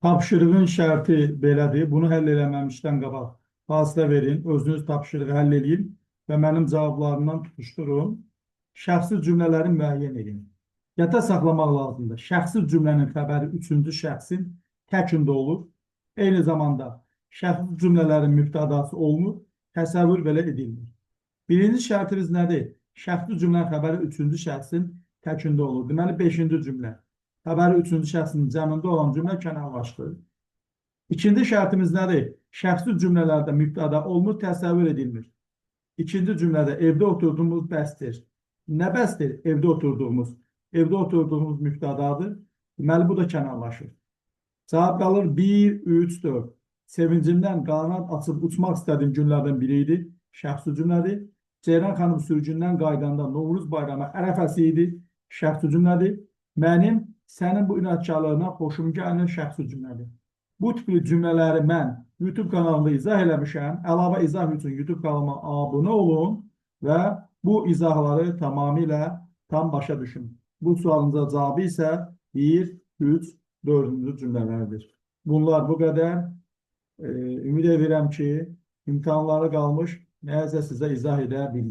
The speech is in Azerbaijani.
Tapşırığın şərti belədir. Bunu həll eləməmişdən qabaq fasilə verin, özünüz tapşırığı həll eləyin və mənim cavablarımdan tutuşdurun. Şəxsi cümlələri müəyyən edin. Yadda saxlamaq lazımdır. Şəxsi cümlənin xəbəri üçüncü şəxsin təkində olur. Eyni zamanda şəxsi cümlələrin mübtədası olmur, təsəvvür belə edilmir. Birinci şərtimiz nədir? Şəxsi cümlənin xəbəri üçüncü şəxsin təkində olur. Deməli, beşinci cümlə. Xəbəri üçüncü şəxsin cəmində olan cümlə kənarlaşdır. İkinci şərtimiz nədir? Şəxsi cümlələrdə mübtəda olmur, təsəvvür edilmir. İkinci cümlədə evdə oturduğumuz bəsdir. Nə bəsdir? Evdə oturduğumuz. Evdə oturduğumuz mübtədadır. Deməli, bu da kənarlaşır. Cavab qalır 1, 3, 4. Sevincimdən qanad açıb uçmaq istədiyim günlərdən biri idi. Şəxsi cümlədir. Ceyran xanım sürgündən qayıdanda Novruz bayramı ərəfəsi idi. Şəxsi cümlədir. Mənim sənin bu inadkarlığına xoşum gəlir şəxsi cümlədir. Bu tipli cümlələri mən YouTube kanalımda izah eləmişəm. Əlavə izah üçün YouTube kanalıma abunə olun və bu izahları tamamilə tam başa düşün. Bu sualımıza cavabı isə 1, 3, 4-cü cümlələrdir. Bunlar bu qədər. Ümid edirəm ki, imtahanları qalmış nəyəsə sizə izah edə bildim.